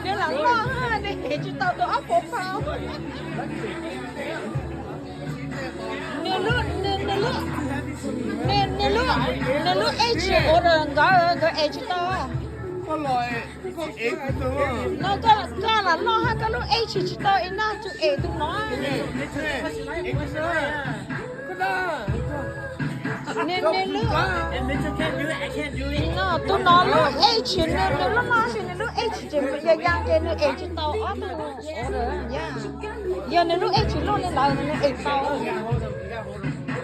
Nws lam loj, nws ev tsis tau tus ob puas phau. Nws lub, nws, nws lub, nws lub, nws lub age ua rau nkawd, nkawd ev tsis tau. No koj, koj lam loj hab koj lub age tsis tau enough to ev tus no. Nws, nws lub, no tus no lub age, nws, nws loj loj sis nws lub age tseem ya ya ces nws ev tsis tau ob tug. Yog nws lub age tsis loj li ntawd nws ev tau.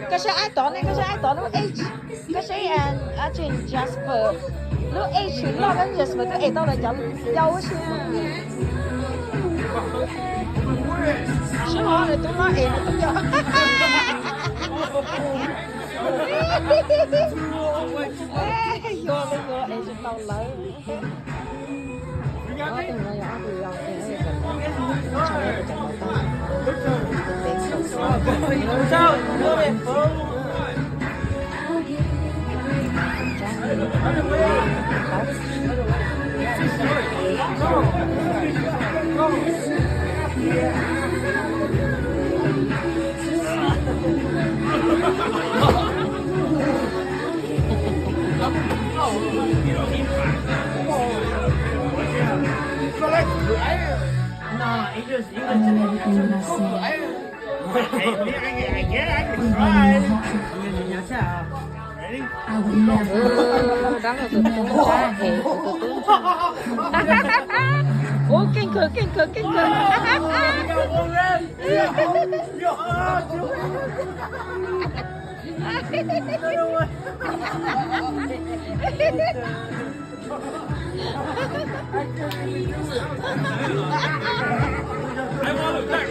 Koj saib aib tod ne, koj saib aib tod lub age, koj saib, a, tsis Jasper lub age loj, koj Jasper twb ev tau lawv cov yau ua si. Sib hov lawv tub no ev nws tub yau. Yog li yog ev tsis tau lawv. Ob tug no yog ob tug yau, Ua keej kawg, keej kawg, keej kawg.